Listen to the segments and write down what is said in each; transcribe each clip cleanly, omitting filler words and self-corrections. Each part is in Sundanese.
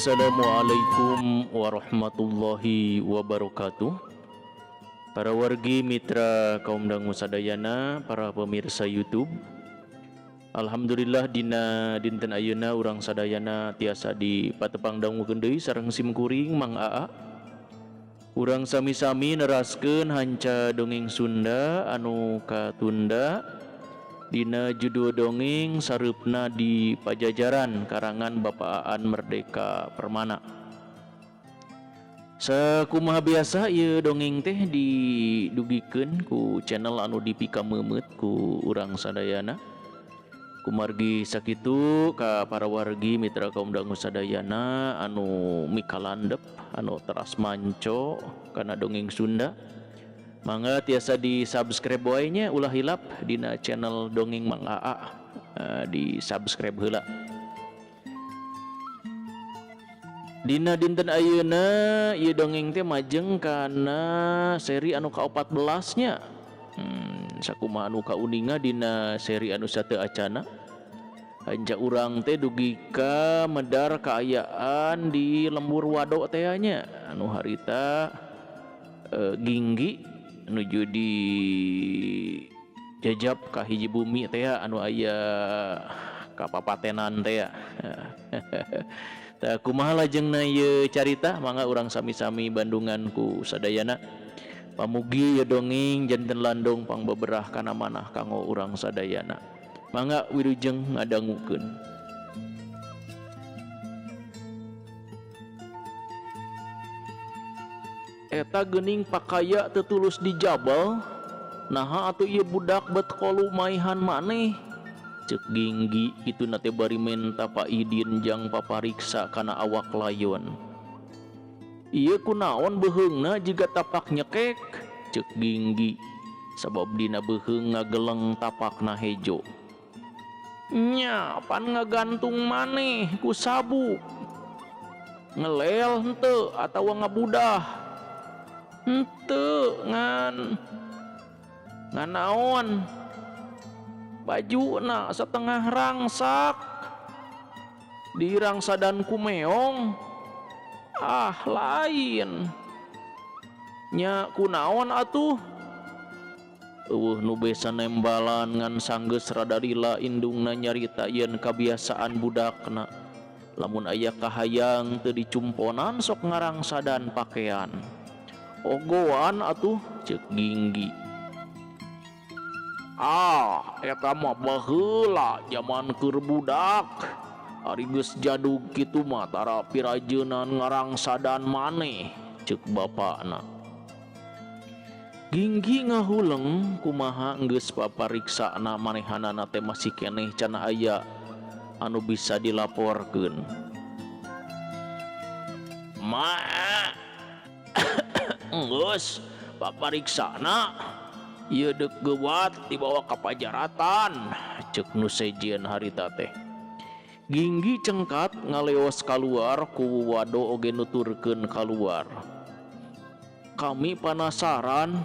Assalamualaikum warahmatullahi wabarakatuh. Para wargi mitra kaum dangu sadayana, para pemirsa YouTube. Alhamdulillah dina dinten ayeuna urang sadayana tiasa di patepang dangukeun deui sareng simkuring Mang Aa. Urang sami-sami neraskeun hanca dongeng Sunda anu katunda dina judul dongeng Sareupna di Pajajaran karangan Bapak Aan Merdeka Permana. Sakumaha biasa ieu dongeng teh didugikeun ku channel anu dipikameumeut ku urang sadayana. Kumargi sakitu ka para wargi mitra kaum dangu sadayana anu mikalandep anu teras manco kana dongeng Sunda. Mangga tiasa di subscribe wae nya, ulah hilap dina channel Dongeng Mang Aa, di subscribe heula. Dina dinten ayeuna ieu dongeng teh majeng kana seri anu ka-14 nya. Sakumaha anu kauninga dina seri anu sateu acana. Hanca urang teh dugi ka medar kaayaan di lembur wado teh nya anu harita Ginggi nuju di jajab ka hiji bumi teh anu aya kapapatenan teh. Tah kumaha lajengna ieu carita, mangga urang sami-sami bandungan ku sadayana. Pamugi ieu dongeng janten landong pangbeberah kana manah kanggo urang sadayana. Mangga wilujeng ngadangukeun. Eta geuning pakaya teu tulus dijabel, naha atuh ieu budak bet kolu maihan maneh. Ceuk Ginggi kituna teh bari menta paidin jang papariksa kana awak layon. Ieu kunaon beuheungna jiga tapak nyekek, ceuk Ginggi sabab dina beuheung ngageleng tapakna hejo. Nya pan ngagantung maneh ku sabuk. Ngelel henteu atawa ngabudah? Henteu ngan naon? Bajuna setengah rangsak dirangsadan ku meong. Ah lain. Nya kunaon atuh? Eueuh nu besa nembalan ngan sanggeus rada lila indungna nyarita yen kabiasaan budakna. Lamun aya kahayang teu dicumponan sok ngarangsadan pakean. Ogoan atuh, ceuk Ginggi. Ah, eta mah baheula jaman keur budak. Ari geus jadug kitu mah tara pirajeunan ngarangsadan maneh, ceuk bapakna. Ginggi ngahuleng kumaha geus papariksana manehanana teh masih keneh can aya anu bisa dilaporkeun. Ma geus papariksana ieu deuk geuwat dibawa ka pajaratan, ceuk nu sejen harita teh. Ginggi cengkat ngaleos kaluar ku wado oge nuturkeun kaluar. Kami panasaran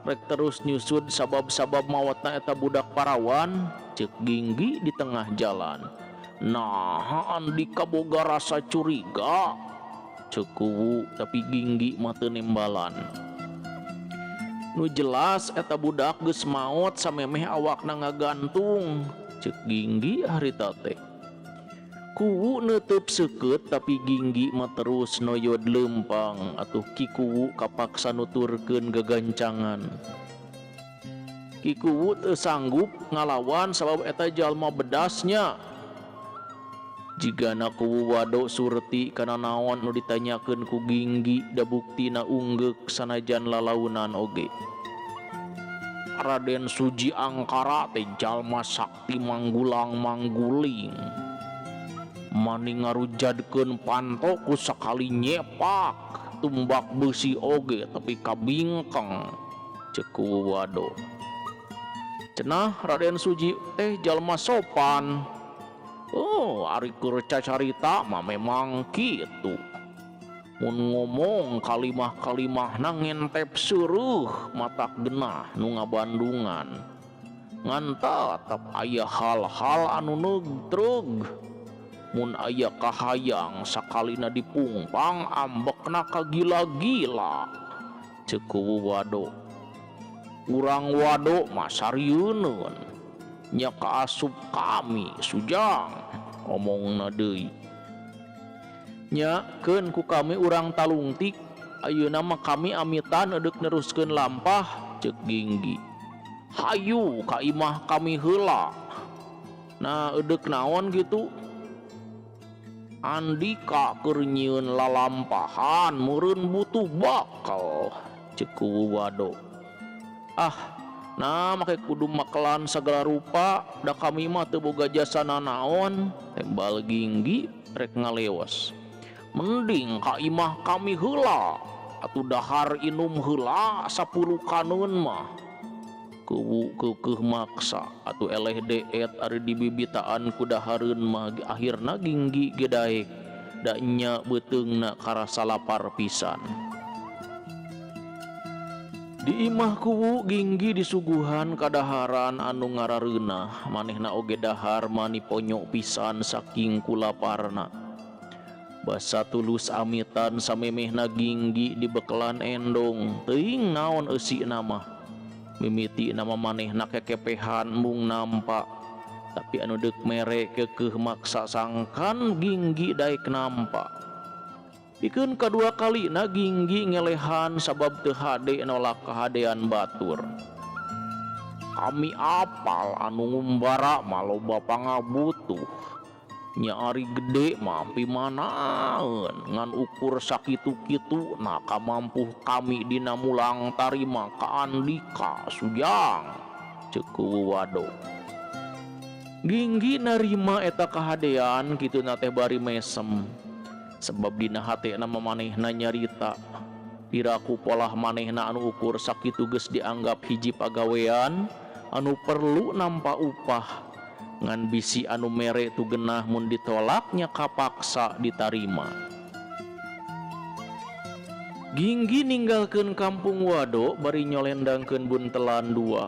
rek terus nyusud sabab-sabab mawatna eta budak parawan, ceuk Ginggi di tengah jalan. Nah, Andika boga rasa curiga, ceuk kuwu, tapi Ginggi mah teu nembalan. Nu jelas eta budak geus maot samemeh awakna ngagantung, ceuk Ginggi harita teh. Kuwu neuteub seukeut tapi Ginggi mah terus noyod leumpang atuh Ki Kuwu kapaksa nuturkeun gagancangan. Ki Kuwu teu sanggup ngalawan sabab eta jalma bedasnya. Jigana Kuwu Wado surti kana naon nu ditanyakeun ku Ginggi da buktina unggeuk sanajan lalaunan oge. Raden Suji Angkara teh jalma sakti manggulang mangguling. Mani ngarujadkeun panto ku sakali nyepak tumbak beusi oge tapi kabingkeng ceuk Kuwu Wado. Cenah Raden Suji teh jalma sopan. Oh, ari keur cacarita mah memang kitu. Mun ngomong kalimah-kalimahna ngentep seuruh matak genah nu ngabandungan. Ngan tetep aya hal-hal anu neugtrug. Mun aya kahayang sakalina dipungpang ambekna kagila-gila ceuk Kuwu Wado. Urang Wado mah sarieuneun nya kaasup kami Sujang omongna deui. Nya keun ku kami urang talungtik ayeuna mah kami amitan edeuk neruskeun lampah ceuk Ginggi. Hayu ka imah kami heula. Nah edeuk naon kitu? Andika keur nyieun lalampahan meureun butuh bakal ceuk Kuwu Wado. Ah, nah make kudu makelan sagala rupa da kami mah teu boga jasa nanaon tembal Ginggi rek ngalewas. Mending ka imah kami heula atuh dahar inum heula sapulukaneun mah. Kuwu keukeuh maksa atuh eleh deet ari dibibitaan ku dahareun mah akhirna Ginggi ge daek da nya beuteungna karasa lapar pisan. Di imah Kuwu Ginggi disuguhan kadaharan anu ngarareunah manehna oge dahar mani ponyo pisan saking kulaparna. Basa tulus amitan samemehna Ginggi dibekelan endong teuing naon eusina mah. Mimiti nama manehna kekepehan mung nampa tapi anu deuk mere keukeuh maksa sangkan Ginggi daek nampa. Pikeun kadua kalina Ginggi ngelehan sabab teu hade nolak kahadean batur. Kami apal anu ngumbara mah loba pangabutuh. Nya ari gede mah pimanaeun ngan ukur sakitu-kitu na kamampuh kami dina mulang tarima ka Andika Sujang ceuk Kuwu Wado. Ginggi narima eta kahadean kituna teh bari mesem sebab dina hatena mah manehna nyarita piraku polah manehna anu ukur sakitu geus dianggap hiji pagawean anu perlu nampa upah. Ngan bisi anu mere tu genah mun ditolaknya kapaksa ditarima. Ginggi ninggalkeun kampung Wado bari nyolendangkeun buntelan dua.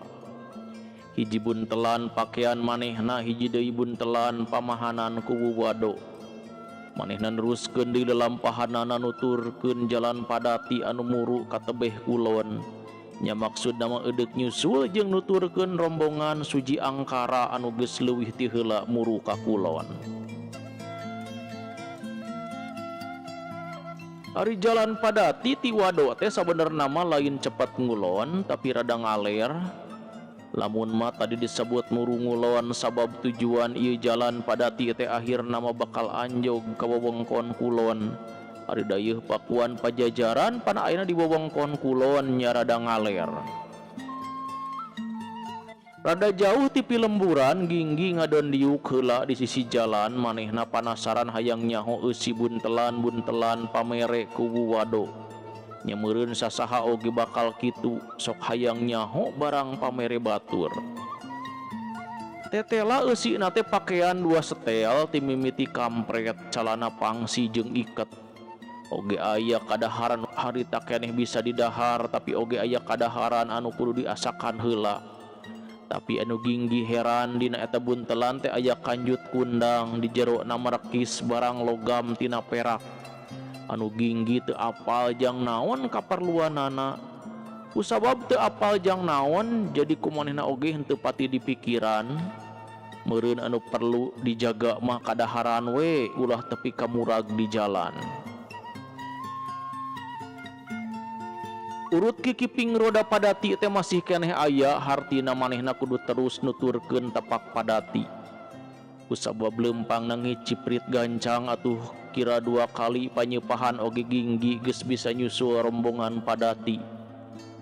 Hiji buntelan pakaian manehna, hiji deui buntelan pamahanan Kuwu Wado. Manehna neruskeun deui lelampahanana nuturkeun jalan padati anu muru ka tebeh kulon. Nya maksudna mah edeuk nyusul jeung nuturkeun rombongan Suji Angkara anu geus leuwih ti heula muru ka kulon. Ari jalan padati ti Wado teh sabenerna mah lain cepet ngulon tapi rada ngaler. Lamun mah tadi disebut muru ngulon sabab tujuan ieu jalan padati teh akhirna mah bakal anjog ka wewengkon kulon. Ari dayeuh Pakuan Pajajaran pan ayeuna di wewengkon kulon nya rada ngaler. Rada jauh ti pilemburan Ginggi ngadon diuk heula di sisi jalan manehna panasaran hayang nyaho eusi buntelan-buntelan pamere Kuwu Wado. Nya meureun sasaha oge bakal kitu sok hayang nyaho barang pamere batur. Tetela eusina teh pakean dua setel ti mimiti kampret calana pangsi jeung iket. Oge aya kadaharan harita keneh bisa didahar tapi oge aya kadaharan anu kudu diasakan heula. Tapi anu Ginggi heran dina eta buntelan teh aya kanjut kundang di jero na merekis barang logam tina perak. Anu Ginggi teu apal jang naon kaperluanana. Kusabab teu apal jang naon jadi kumanehna oge henteu pati dipikiran. Meureun anu perlu dijaga mah kadaharan we ulah tepi ka murag di jalan. Urut kikiping roda padati teh masih keneh aya hartina manehna kudu terus nuturkeun tapak padati. Kusabab leumpang ngiciprit gancang atuh kira dua kali panyeupahan oge Ginggi geus bisa nyusul rombongan padati.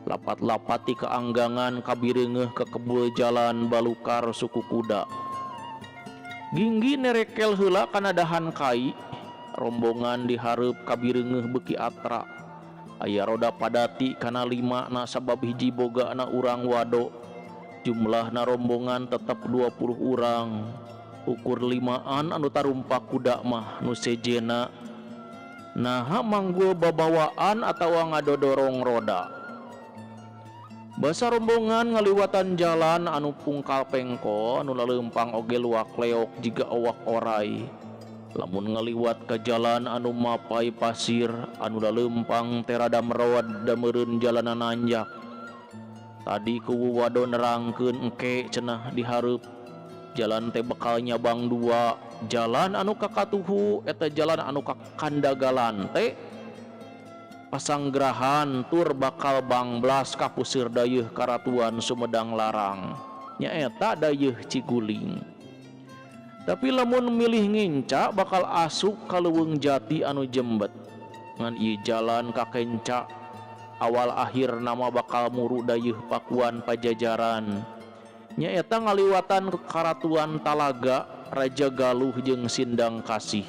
Lapat-lapat ti kaanggangan kabireungeuh ka kebul jalan balukar suku kuda. Ginggi nerekel heula kana dahan kai. Rombongan di hareup kabireungeuh beuki atra. Aya roda padati kana lima na sabab hiji bogana urang wado. Jumlahna rombongan tetep 20 urang. Ukur limaan anu tarumpak kuda mah nu sejenna naha manggul babawaan atawa ngadodorong roda. Basa rombongan ngaliwatan jalan anu pungkal pengkol anu laleumpang oge luak leok jiga owak orai. Lamun ngaliwat ka jalan anu mapai pasir anu laleumpang teh rada merod da meureun jalanan nanjak. Tadi kuwu wado nerangkeun engke cenah dihareup jalan teh bakal nyabang dua, jalan anu kakatuhu eta jalan anu kakandagalan teh pasanggrahan tur bakal bangblas ka puseur dayeuh Karatuan Sumedang Larang nyaeta dayeuh Ciguling. Tapi lamun milih ngenca bakal asup ka leuweung jati anu jembet. Ngan ieu jalan ka kenca awal akhir nama bakal muru dayeuh Pakuan Pajajaran nyaeta ngaliwatan Karatuan Talaga Raja Galuh jeung Sindang Kasih.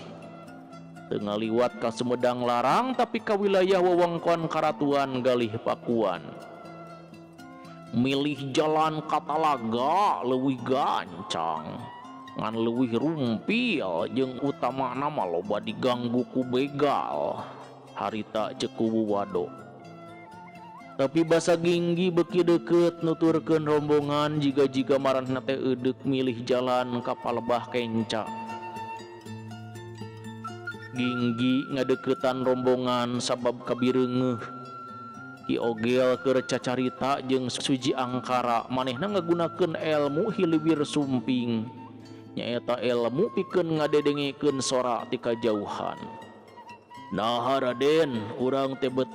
Teu ngaliwat ka Sumedang Larang tapi ka wilayah wewengkon Karatuan Galih Pakuan. Milih jalan ka Talaga leuwih gancang ngan leuwih rumpil jeung utamana mah loba diganggu ku begal harita ceuk kuwu wado. Tapi basa Ginggi beuki deukeut nuturkeun rombongan jiga-jiga maranehna teh eudeuk milih jalan ka palebah kenca. Ginggi ngadeuketan rombongan sabab kabireungeuh. Ki Ogel keur cacarita jeung Suji Angkara manehna ngagunakeun elmu hiliwir sumping. Nyaeta elmu pikeun ngadedengekeun sora ti kajauhan. Naha Raden, urang teh bet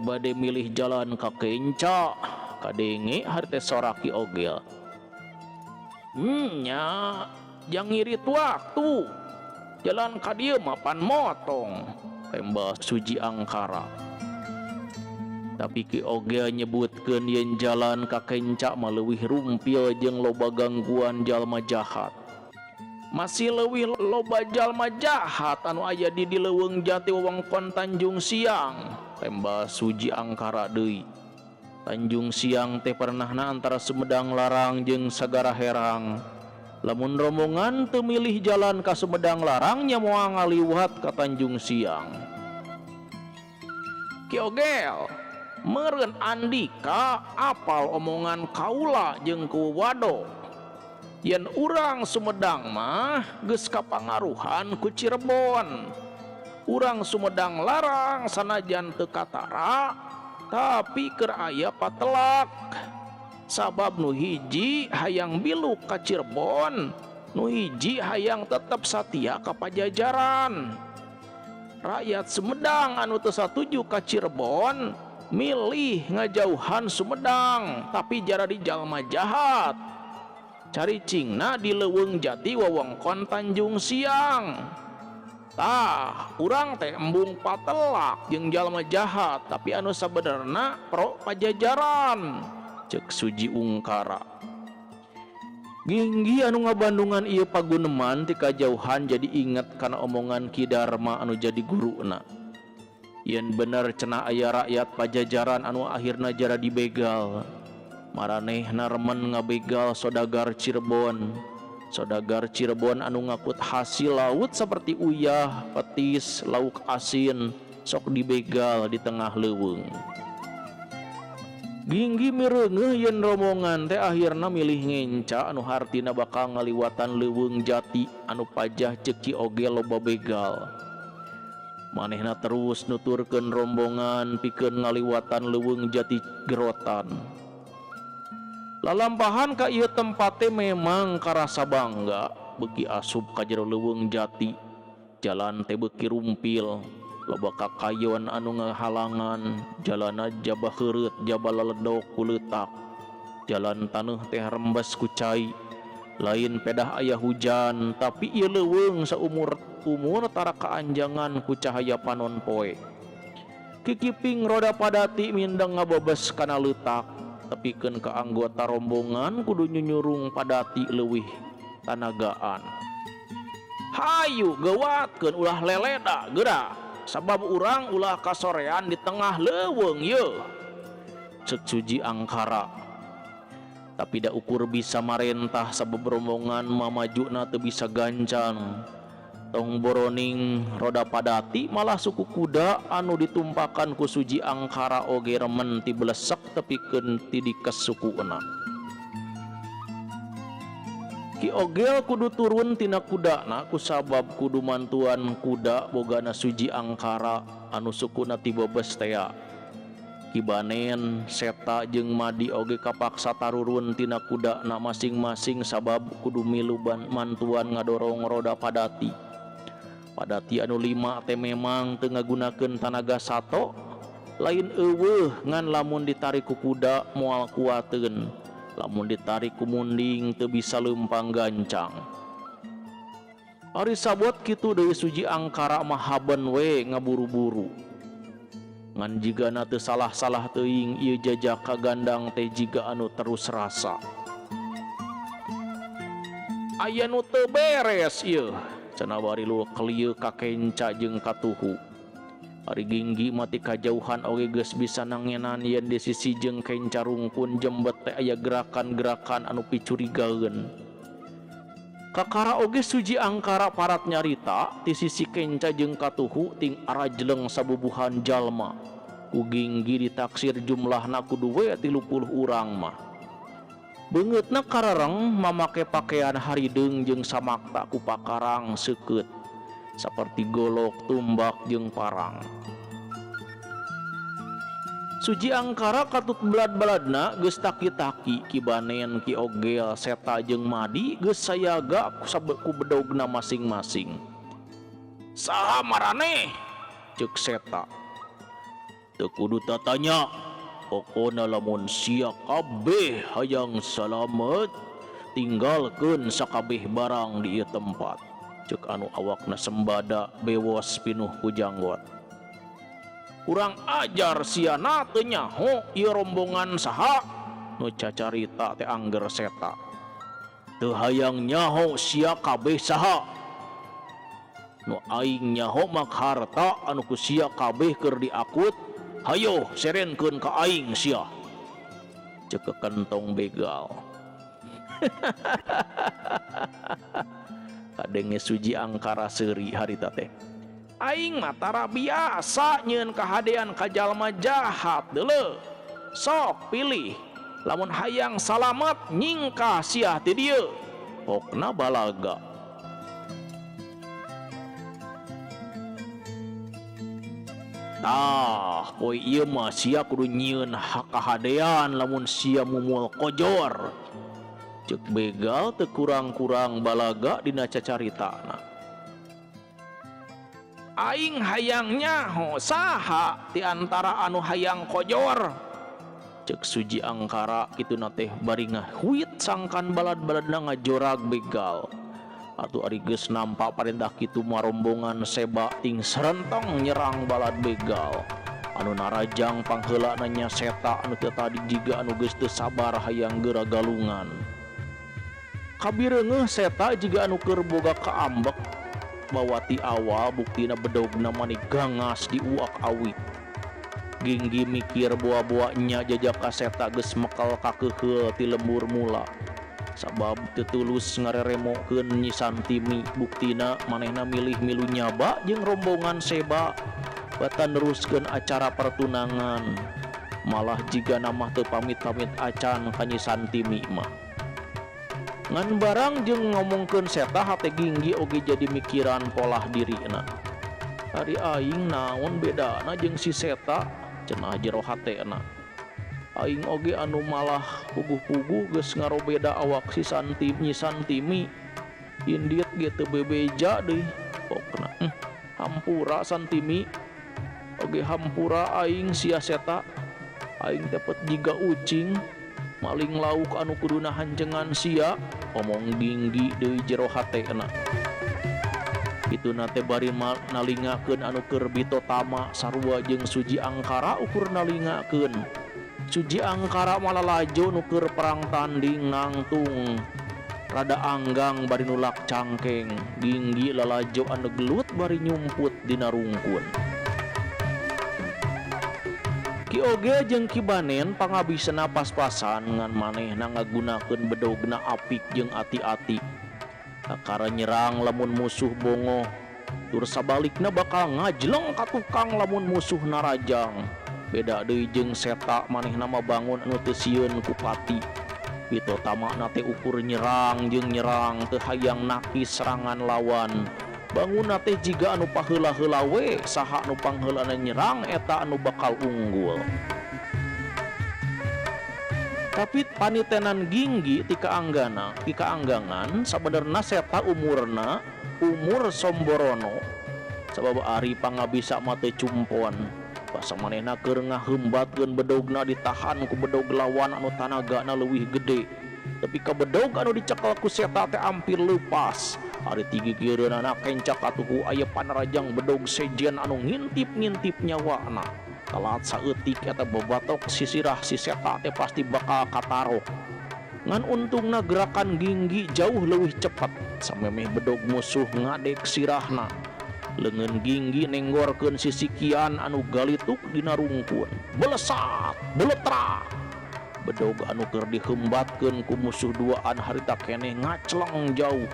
bade milih jalan ka kenca. Kadenge harita sora Ki Ogel. Nya, jang ngirit waktu. Jalan ka dieu mah pan motong, tembak Suji Angkara. Tapi Ki Ogel nyebutkeun yen jalan ka kenca mah leuwih rumpil jeung loba gangguan jalma jahat. Masih leuwih loba jalma jahat anu aya di leuweung jati wewengkon Tanjung Siang, tembak Suji Angkara deui. Tanjung Siang teh pernahna antara Sumedang Larang jeung Sagara Herang. Lamun rombongan teu milih jalan ka Sumedang Larang nya moal ngaliwat ka Tanjung Siang. Ki Ogel, meureun Andika apal omongan kaula jeung ku Wado. Yen urang Sumedang mah geus kapangaruhan ku Cirebon. Urang Sumedang Larang sanajan teu katara tapi keur aya patelak. Sabab nu hiji hayang biluk ka Cirebon, nu hiji hayang tetep satia ka Pajajaran. Rakyat Sumedang anu teu satuju ka Cirebon milih ngajauhan Sumedang tapi jaradi jalma jahat. Caricingna di leuweung jati wewengkon Tanjung Siang. Tah, urang teh embung patelak jeung jalma jahat tapi anu sabenerna pro Pajajaran, ceuk Suji Ungkara. Ginggi anu ngabandungan ieu paguneman ti kajauhan jadi inget kana omongan Ki Darma anu jadi guruna. Yen bener cenah aya rakyat Pajajaran anu akhirna jara dibegal. Maranehna remen ngabegal sodagar Cirebon. Sodagar Cirebon anu ngakut hasil laut seperti uyah, petis, lauk asin sok dibegal di tengah leuweung. Ginggi mireungeuh yen rombongan teh akhirna milih ngenca anu hartina bakal ngaliwatan leuweung jati anu pajah ceuk Ki Ogel loba begal. Manehna terus nuturkeun rombongan pikeun ngaliwatan leuweung jati gerotan. Lalampahan ka ieu tempat teh memang karasa bangga beuki asup ka jero leuweung jati. Jalan teh beuki rumpil, loba kakayon anu ngahalangan, jalanna jaba heureut jaba leledok ku leutak. Jalan taneuh teh rembes ku cai. Lain pedah aya hujan, tapi ieu leuweung saumur-umur tara kaanjangan ku cahaya panon poe. Kikiping roda padati mindeng ngabebes kana leutak tepikeun ka anggota rombongan kudu nyunyurung padati leuwih tanagaan. Hayu geuwatkeun ulah leleda geura sabab urang ulah kasorean di tengah leuweung yeuh. Ceuk Suji Angkara. Tapi da ukur bisa marentah sabab rombongan mamajuna teu bisa gancang. Tong boroning roda padati malah suku kuda anu ditumpakan ku Suji Angkara oge remen ti belesek tepikeun ti dikes sukuna. Ki Ogel kudu turun tina kudana kusabab kudu mantuan kuda bogana Suji Angkara anu sukuna ti bebes tea. Ki Banen, Seta jeung Madi oge kapaksa tarurun tina kudana masing-masing sabab kudu milu mantuan ngadorong roda padati. Padati anu lima teh memang teu ngagunakeun tanaga sato, lain eueuh ngan lamun ditarik ku kuda moal kuateun, lamun ditarik ku munding teu bisa leumpang gancang. Ari sabot kitu deui Suji Angkara mah haben we ngaburu-buru. Ngan jigana teu salah-salah teuing ieu jajaka gandang teh jiga anu terus rasa. Aya nu teu beres ieu, cenah bari luwek lieu ka kenca jeung katuhu. Ari Ginggi mah ti kajauhan oge geus bisa nangenan yen di sisi jeung kenca rungkun jembet teh aya gerakan-gerakan anu picurigaeun. Kakara oge Suji Angkara parat nyarita ti sisi kenca jeung katuhu ting arajleng sabubuhan jalma. Ku Ginggi ditaksir jumlahna kudu we 30 urang mah. Beungeutna karareng mamake pakaian harideung jeung samakta ku pakarang seukeut saperti golok, tumbak jeung parang. Suji Angkara katut belad-beladna geus taki-taki Ki Banen, Ki Ogel, Seta jeung Madi geus sayaga ku bedogna masing-masing. Saha maraneh? Ceuk Seta. Teu kudu tatanya, pokona lamun sia kabeh hayang salamet, tinggalkeun sakabeh barang di ieu tempat. Ceuk anu awakna sembada bewos pinuh ku janggot. Kurang ajar siana teu nyaho ieu rombongan saha? Nu cacarita teh angger Seta. Teu hayang nyaho sia kabeh saha? Nu aing nyaho mak harta anu ku sia kabeh keur diakut, hayo serenkeun ka aing sia. Ceuk kentong begal. Kadenge Suji Angkara seuri harita teh. Aing mah tara biasa nyieun kahadean ka jalma jahat deuleu. Sok pilih, lamun hayang salamet nyingkah sia ti dieu. Pokna balaga. Tah, poe ieu mah sia kudu nyieun kahadean lamun sia mumul kojor. Ceuk begal teu kurang-kurang balaga dina cacaritana. Aing hayang nyaho saha ti antara anu hayang kojor. Ceuk Suji Angkara kituna teh bari ngahuit sangkan balad-baladna ngajorag begal. Atuh ari geus nampa parentah kitu mah rombongan seba ting serentong nyerang balad begal. Anu narajang pangheulana nya Seta anu teu tadi jiga anu geus teu sabar hayang geura galungan. Kabireungeuh Seta jiga anu keur boga kaambek. Bawa ti awal buktina bedogna mani gangas di uak awit. Ginggi mikir boa-boa nya jajaka Seta geus mekel kakeheul ti lembur mula. Sabab teu tulus ngareremokeun Nyi Santimi, buktina manehna milih milu nyaba jeung rombongan Seba batan neruskeun acara pertunangan. Malah jigana mah teu pamit-pamit acan ka Nyi Santimi mah. Ngan barang jeung ngomongkeun Seta hate Ginggi oge jadi mikiran polah dirina. Ari aing naon bedana jeung si Seta cenah jero hatena. Aing oge anu malah puguh-puguh geus ngarobeda awak si Santi, Nyi Santimi. Indit ge teu bebeja deui pokna. Hampura Santimi. Oge hampura aing sia Seta. Aing dapet jiga ucing maling lauk anu kuduna hanjengan sia, omong Ginggi deui jero hatena. Kituna teh bari nalingakeun anu keur bitotama sarua jeung Suji Angkara ukur nalingakeun. Suji Angkara mah lalajo nu keur perang tanding nangtung rada anggang bari nulak cangkeng. Ginggi lalajo anu gelut bari nyumput dina rungkun. Ki Oge jeung Ki Banen pangabisna pas-pasan ngan manehna ngagunakeun bedogna apik jeung ati-ati. Kakara nyerang lamun musuh bongoh, tur sabalikna bakal ngajleng ka tukang lamun musuh narajang. Beda deui jeung Seta manehna mah bangun anu teu sieun ku pati. Bitotamana teh ukur nyerang jeung nyerang teu hayang nakis serangan lawan. Bangunna teh jiga anu paheula-heula we, saha anu pangheulana nyerang eta anu bakal unggul. Tapi panitenan Ginggi ti kaanggana, ti kaanggangan sabenerna Seta umurna umur Somborono. Sabab ari pangabisa mah teu cumpon. Basa manehna keur ngaheumbatkeun bedogna ditahan ku bedog lawan anu tanagana leuwih gede. Tepi ka bedog anu dicekel ku Seta teh ampir leupas. Ari ti gigireunana kencak katuhu aya panarajang bedog sejen anu ngintip-ngintip nyawana. Telat saeutik eta babatok sisirah si Seta teh pasti bakal katarok. Ngan untungna gerakan Ginggi jauh leuwih cepet samemeh bedog musuh ngadek sirahna. Leungeun Ginggi nenggorkeun sisikian anu galituk dina rungkun. Belesat, beletrak. Bedog anu keur dihembatkeun ku musuh duaan harita keneh ngacleng jauh.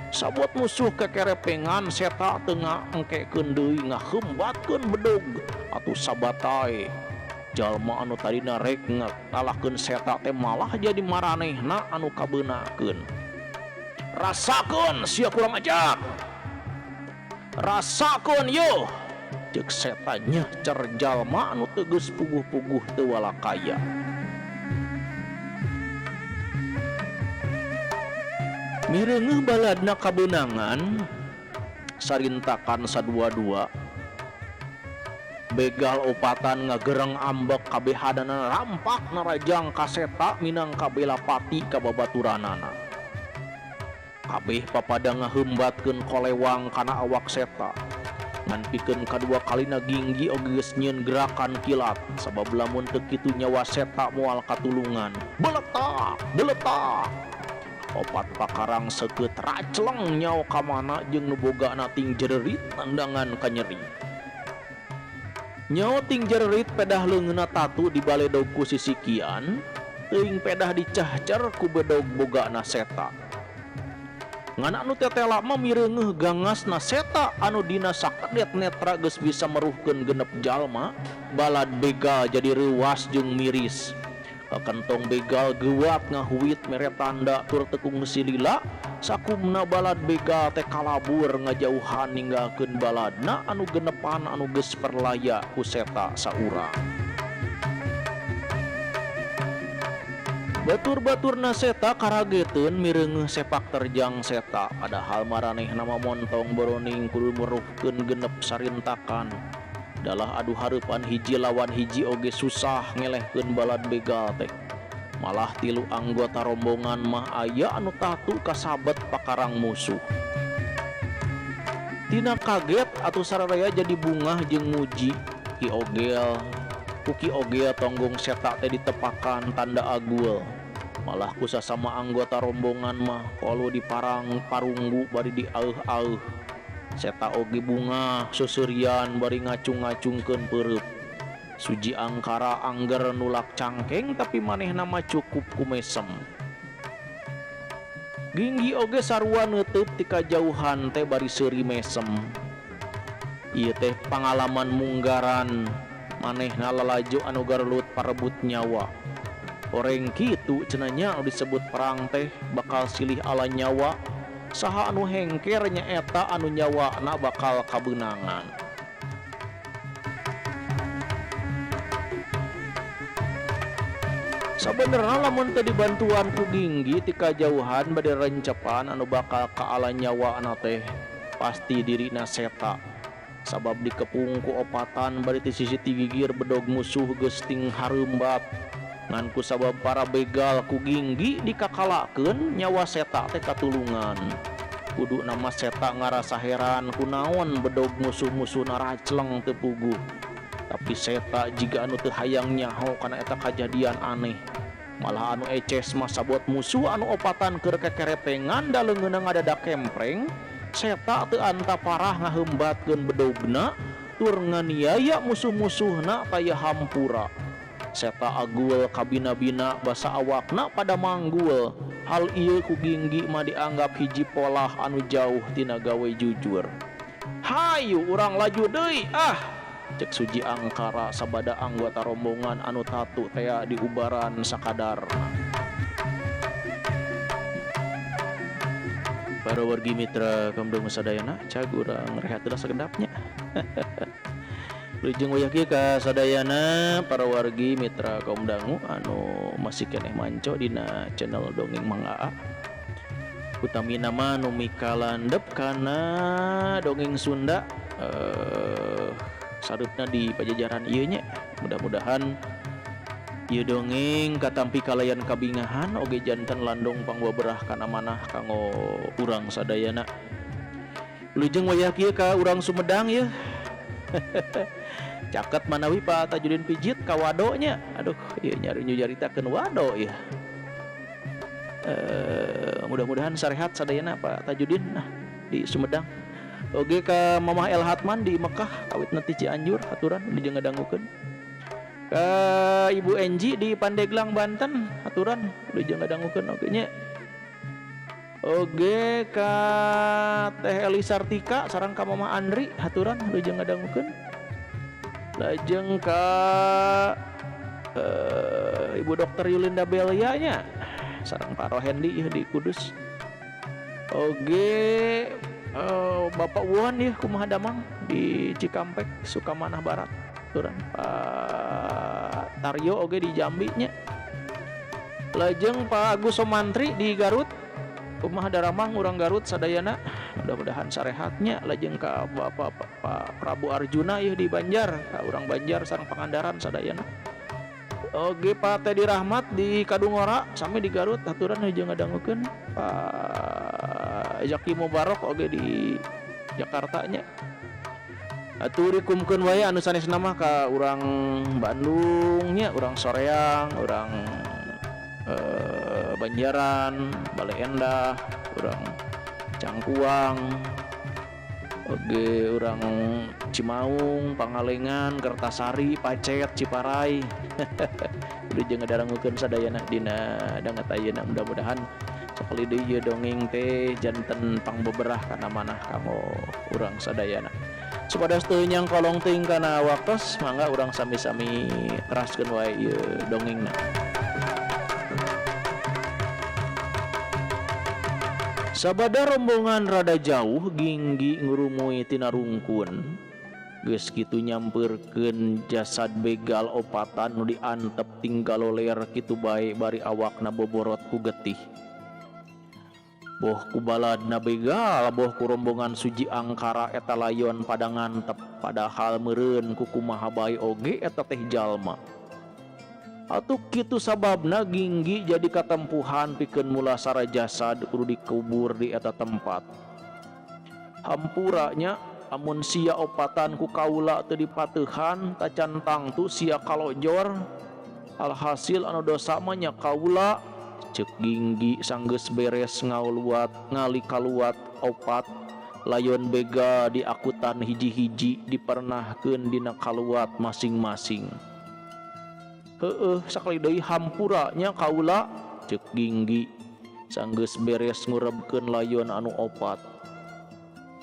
Sabot musuh kekerepengan Seta teu ngaengkekeun deui ngahembatkeun bedog atuh sabatai. Jalma anu tadina rek ngalahkeun Seta teh malah jadi maranehna anu kabeunakeun. Rasakeun sia kurang ajar. Rasakeun yeuh. Ceuk Seta nyeuhcer jalma anu teu geus puguh-puguh teu walakaya. Mireungeuh baladna kabeunangan sarintakan sadua-dua. Begal opatan ngagereng ambek kabehanana rampak narajang ka Seta minangka belapati ka babaturanana. Kabeh papada ngaheumbatkeun kolewang kana awak Seta. Ngan pikeun kadua kalina Ginggi oge geus nyieun gerakan kilat sabab lamun teu kitu nyawa Seta moal katulungan. Beletak, beletak. Opat pakarang seukeut racleng nyawa ka mana jeung nu bogana ting jererit nandangan kanyeri. Nyawa ting jererit pedah leungeunna tatu di baledog ku sisikian, teuing pedah dicahcer ku bedog bogana Seta. Ngan anu tetela mah mireungeuh gangasna Seta anu dina sakedet netra geus bisa meruhkeun genep jalma, balad begal jadi reuwas jeung miris. Kakentong begal geuwat ngahuit mere tanda tur teu kungsi lila, sakumna balad begal teh kalabur ngajauhan ninggalkeun baladna anu genepan anu geus perlaya ku Seta saurang. Batur-baturna Seta karageteun mireungeuh sepak terjang Seta, padahal maranehna mah montong boroning kudu meruhkeun genep sarintakan. Dalah adu hareupan hiji lawan hiji oge susah ngelehkeun balad begal teh. Malah tilu anggota rombongan mah aya anu tatu kasabet pakarang musuh. Tina kaget atuh sararea jadi bungah jeung muji Ki Ogel. Ku Ki Ogel tonggong Seta teh ditepakan tanda agul. Malah ku sasama anggota rombongan mah kolu diparang parunggu bari diauh-auh. Seta oge bungah seuseurian bari ngacung-ngacungkeun peureub. Suji Angkara angger nulak cangkeng tapi manehna mah cukup ku mesem. Ginggi oge sarua neuteub ti kajauhan teh bari seuri mesem. Ieu teh pangalaman munggaran manehna lalajo anu garelut parebut nyawa. Oreng kitu cenah nya anu disebut perang teh bakal silih ala nyawa. Saha anu hengker nyaeta anu nyawana bakal kabeunangan. Sabenerna lamun teu dibantuan ku Ginggi ti kajauhan bade rencepan anu bakal kaala nyawana teh pasti dirina Seta. Sabab dikepung ku opatan bari ti sisi ti gigir bedog musuh geus ting hareumbat. Ngan ku sabab para begal ku Ginggi dikakalakeun nyawa Seta teh katulungan. Kuduna mah Seta ngarasa heran kunaon bedog musuh-musuhna racleng teu puguh. Tapi Seta jiga anu teu hayang nyaho kana eta kajadian aneh. Malah anu eces mah sabot musuh anu opatan keur kekerepengan da leungeunna ngadadak kempreng, Seta teu anta parah ngaheumbatkeun bedogna tur nganiaya musuh-musuhna taya hampura. Seta agul kabina-bina basa awakna pada manggul. Hal ieu ku Ginggi mah dianggap hiji polah anu jauh tina gawe jujur. Hayu urang laju deui ah! Cek Suji Angkara sabada anggota rombongan anu tatu tea di ubaran sakadarna. Para wargi mitra kamdung sadayana cag urang rehat heula sakedap nya. Wilujeng wayah kieu ka sadayana para wargi mitra kaum dangu anu masih keneh manco dina channel Dongeng Mang Aa. Utamina mah nu mikalandep kana dongeng Sunda sareupna di pajajaran ieu nya. Mudah-mudahan ieu dongeng katampi kalayan kabingahan oge janten landong pangwaberah kana manah kanggo urang sadayana. Wilujeng wayah kieu ka urang Sumedang yeuh. Caket manawi Pak Tajudin Pijit ka Wado nya. Aduh, ieu nyaritakeun Wado ieu. Mudah-mudahan sarehat sadayana Pak Tajudin nah di Sumedang. Oge ka Mamah El Hatman di Mekah kawitna ti Cianjur aturan wilujeng ngadangukeun. Ka Ibu Enji di Pandeglang Banten aturan wilujeng ngadangukeun oge nya. Oge ka Teh Eli Sartika sareng ka Mama Andri haturan wilujeng ngadangukeun. Lajeng ka Ibu Dokter Yulinda Belia nya sareng Pak Rohendi ieu di Kudus. Oge Bapak Won ieu kumaha damang di Cikampek Sukamanah Barat haturan. Pak Taryo oge di Jambi nya. Lajeng Pak Agus Somantri di Garut kumaha daramang urang Garut sadayana mudah-mudahan sarehatnya. Lajeng ka Bapak Pak Prabu Arjuna ieu di Banjar ka urang Banjar sareng Pangandaran sadayana. Oge Pak Teddy Rahmat di Kadungora sami di Garut aturan wilujeng ngadangukeun. Pak Zaki Mubarok oge di Jakarta nya. Atur dikumkeun wae anu sanesna mah ka urang Bandung nya, urang Soreang, urang Banjaran, Bale Endah, urang Cangkuang, oge urang Cimaung, Pangalengan, Kertasari, Pacet, Ciparai. Wilujeng ngadangukeun sadayana dina danget ayeuna. Mudah-mudahan sakali deui ieu dongeng teh janten pangbeberah kana manah kanggo urang sadayana. Supados teu nyangkolong teuing kana waktos, mangga urang sami-sami teraskeun wae ieu dongengna. Sabada rombongan rada jauh Ginggi ngurumui tina rungkun. Geus kitu nyampeurkeun jasad begal opatan nu diantep tinggal loler kitu bae bari awakna boborot ku getih. Boh ku baladna begal, boh ku rombongan Suji Angkara eta layon pada ngantep, padahal meureun ku kumaha bae oge eta teh jalma. Atuh kitu sababna Ginggi jadi katempuhan pikeun mulasara jasad kudu dikubur di eta tempat. Hampura nya amun sia opatan ku kaula teu dipateuhan tacan tangtu sia kalojor. Alhasil anu dosa mah nya kaula. Cek Ginggi sanggeus beres ngaluat ngali kaluat opat layon bega diakutan hiji-hiji dipernahkeun dina kaluat masing-masing. Heueuh sakali deui hampura nya kaula cek Ginggi sanggeus beres ngurebkeun layon anu opat.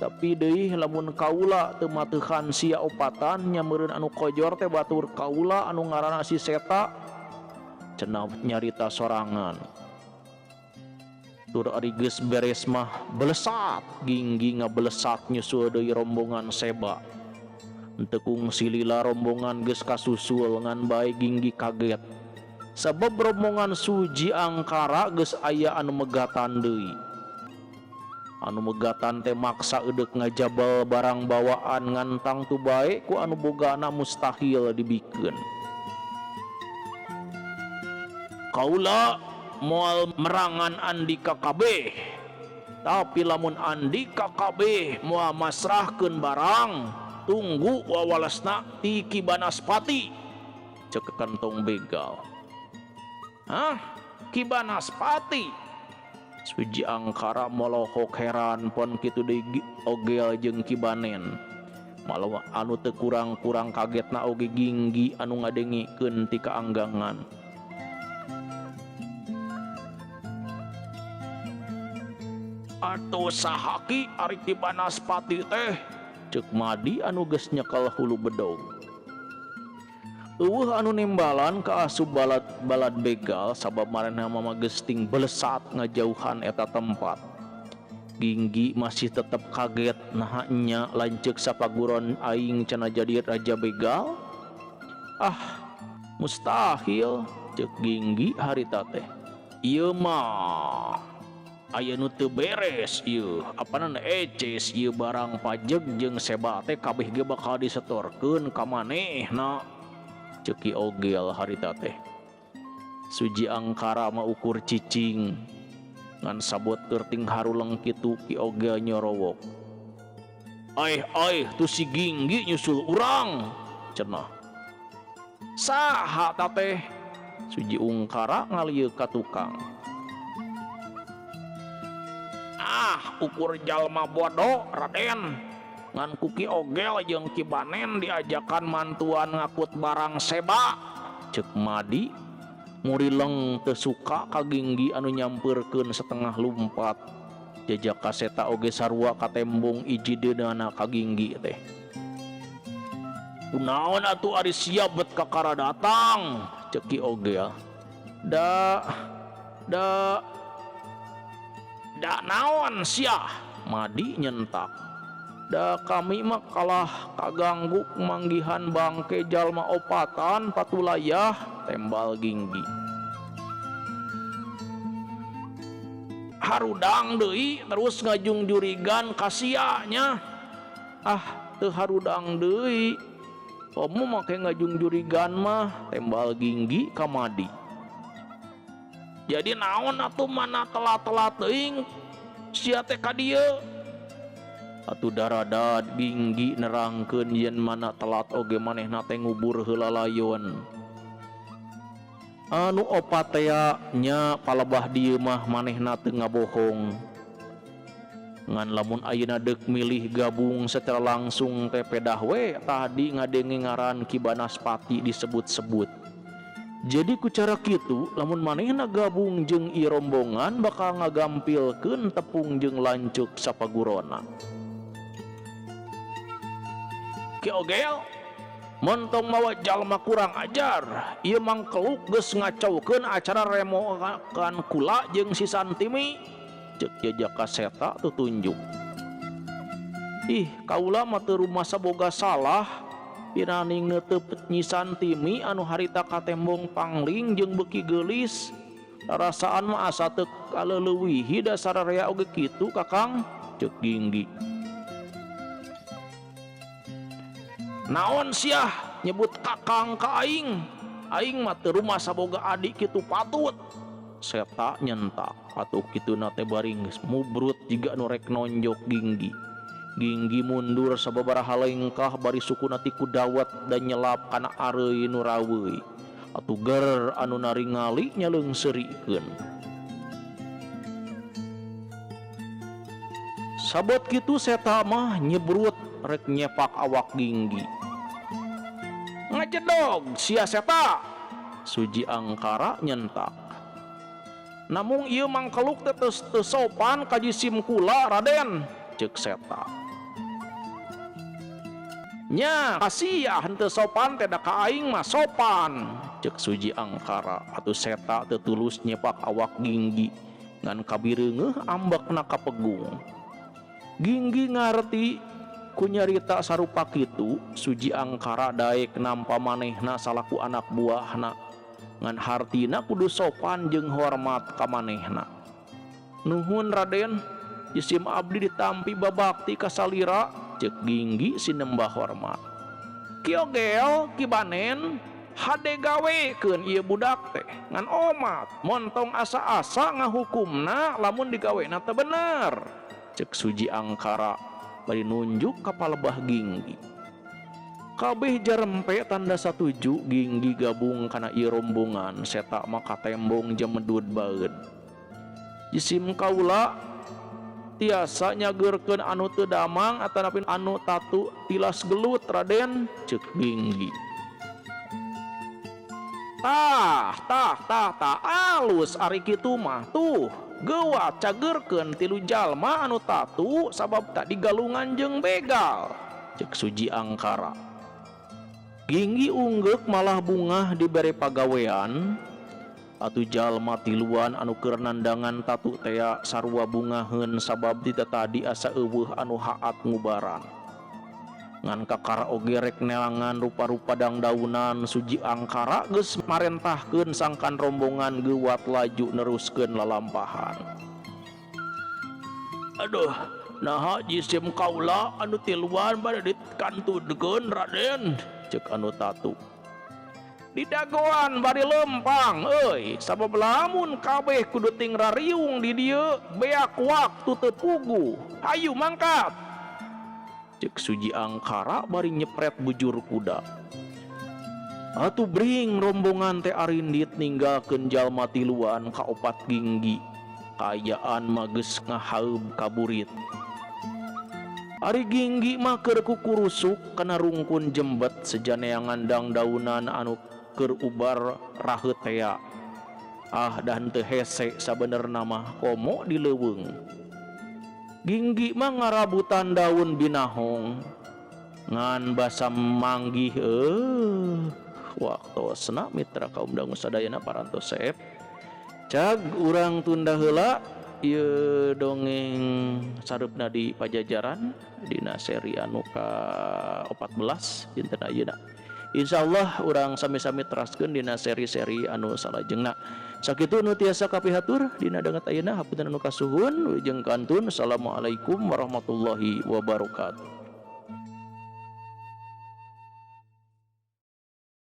Tapi deui lamun kaula teu mateuhan sia opatan nya meureun anu kojor teh batur kaula anu ngaranna si Seta cenah nyarita sorangan. Tur ari geus beres mah belesat Ginggi ngabelesat nyusul deui rombongan Seba. Henteu kungsi lila rombongan geus kasusul ngan bae Ginggi kaget. Sabab rombongan Suji Angkara geus aya anu megatan deui. Anu megatan teh maksa eudek ngajabel barang bawaan ngan tangtu bae ku anu bogana mustahil dibikeun. Kaula moal merangan andika kabeh. Tapi lamun andika kabeh moal masrahkeun barang, tunggu wawalesna ti Ki Banaspati, cek Kentong Begal. Hah? Ki Banaspati? Suji Angkara molohok heran pon kitu deui Ogel jeung Ki Banen. Malah anu teu kurang-kurang kagetna oge Ginggi anu ngadengikeun ti kaanggangan. Atuh saha Ki ari Ki Banaspati teh? Ceuk Madi anu geus nyekel hulu bedog. Eueuh anu nembalan ka asup balad balad begal sabab maranehna mah gesting belesat ngajauhan eta tempat. Ginggi masih tetep kaget naha nya lanceuk sapaguron aing cenah jadi raja begal? Ah, mustahil ceuk Ginggi harita teh. Ieu mah aya nu teu beres ieu, apanan eces ieu barang pajeg jeung seba teh kabeh ge bakal disetorkeun ka manehna. Ceuk Ki Ogel harita teh. Suji Angkara mah ukur cicing ngan sabot kerting haruleng kitu Ki Ogel nyorowok. Aih aih tu si Ginggi nyusul urang cenah. Saha ta teh? Suji Ungkara ngalieuk ka tukang. Ah, ukur jalma bodoh Raden. Ngan ku Ki Ogel jeung Ki Banen diajakan mantuan ngakut barang seba. Ceuk Madi murileng teu suka ka Ginggi anu nyampeurkeun setengah lumpat. Jajak kaseta oge sarua katembong ijideunana ka Ginggi teh. Kunaon atuh ari sia bet kakara datang? Ceuk Ki Ogel. Da da da naon sia? Madi nyentak. Da kami mah kalah kaganggu manggihan bangke jalma opatan patulayah tembal Ginggi. Harudang deui terus ngajungjurigan ka sia nya. Ah, teu harudang deui. Komo make ngajungjurigan mah tembal Ginggi ka Madi. Jadi naon atuh mana telat-telat teuing sia teh ka dieu? Atuh daradad Ginggi nerangkeun yen mana telat oge manehna teh ngubur heula layon. Anu opat tea nya palebah dieu mah manehna teu ngabohong. Ngan lamun ayeuna deuk milih gabung secara langsung teh pedah we tadi ngadenge ngaran Ki Banaspati disebut-sebut. Jadi ku cara kitu lamun manehna gabung jeung ieu rombongan bakal ngagampilkeun tepung jeung lanceuk sapagurona. Ki Ogel montong mawa jalma kurang ajar, ieu mangkeluk geus ngacaukeun acara remokan kula jeung si Santimi. Ceuk Jajaka Seta tutunjuk. Ih, kaula mah teu rumasa boga salah. Piraning neuteup Nyi Santimi anu harita katembong pangling jeung beuki geulis. Rarasaan mah asa teu kaleulewihi da sararea oge kitu, Kakang. Ceuk Ginggi. Naon siah nyebut kakang ka aing? Aing mah teu rumasa boga adik kitu patut. Seta nyentak atuh kituna teh bari geus mubrut jiga nu rek nonjok Ginggi. Ginggi mundur sababaraha lengkah bari sukuna ti ku dawet dan nyelap kana areuy nu raweuy. Atuh ger anu naringali nyaleungseurikeun. Sabot kitu Seta mah nyebrut rek nyepak awak Ginggi. Ngajedog sia Seta. Suji Angkara nyentak. Namung ieu mangkeluk teh teu sopan ka jisim kula Raden, ceuk Seta. Nya kasiah henteu sopan teh da ka aing mah sopan, ceuk Suji Angkara. Atuh Seta teu tulus nyepak awak Ginggi ngan kabireungeuh ambekna ka pegung. Ginggi ngarti ku nyarita sarupa kitu Suji Angkara daek nampa manehna salaku anak buahna ngan hartina kudu sopan jeung hormat ka manehna. Nuhun Raden, jisim abdi ditampi babakti ka salira, ceuk Ginggi sinembah hormat. Ki Ogel, Ki Banen, Hade gawekeun ieu budak teh ngan omat montong asa-asa ngahukumna lamun digawena teu bener. Cek Suji Angkara bari nunjuk ka palebah Ginggi. Kabeh jarempe tanda satuju Ginggi gabung kana ieu rombongan seta mah katembong jemedud baeud. Jisim kaula tiasa nyageurkeun anu teu damang atanapi anu tatu tilas gelut Raden ceuk Ginggi. Tah tah tah tah alus ari kitu mah tuh geuwat cageurkeun tilu jalma anu tatu sabab tadi galungan jeung begal ceuk Suji Angkara. Ginggi unggeuk malah bungah dibere pagawean atuh jalma tiluan anu keur nandangan tatu tea sarua bungaheun sabab ti tadi asa eueuh anu haat ngubaran. Ngan kakara oge rek neangan rupa-rupa dangdaunan Suji Angkara geus marentahkeun sangkan rombongan geuwat laju neruskeun lalampahan. Aduh, naha jisim kaula anu tiluan bade dikantudkeun Raden ceuk anu tatu. Didagoan bari lempang euy sabab lamun kabeh kudu ting rariung di dieu beak waktu teu puguh. Hayu mangkat. Ceuk Suji Angkara bari nyepret bujur kuda. Atuh bring rombongan teh arindit ninggalkeun jalma tiluan kaopat Ginggi. Kaayaan mah geus ngahaeub kaburit. Ari Ginggi mah keur kukurusuk kana rungkun jembet sejaneangan dangdaunan anu keur ubar raheut tea. Ah dan teu hese sabenerna mah komo di leuweung. Ginggi mah ngarabutan daun binahong ngan basa manggih waktosna mitra kaum dangu sadayana parantos seep. Cag urang tunda heula ieu dongeng sareupna di Pajajaran dina seri anu ka-14 dinten ayeuna. Insyaallah urang sami-sami teraskeun dina seri-seri anu salajengna. Sakitu nu tiasa kapihatur dina danget ayeuna, hapunten anu kasuhun, wilujeng kantun. Assalamualaikum warahmatullahi wabarakatuh.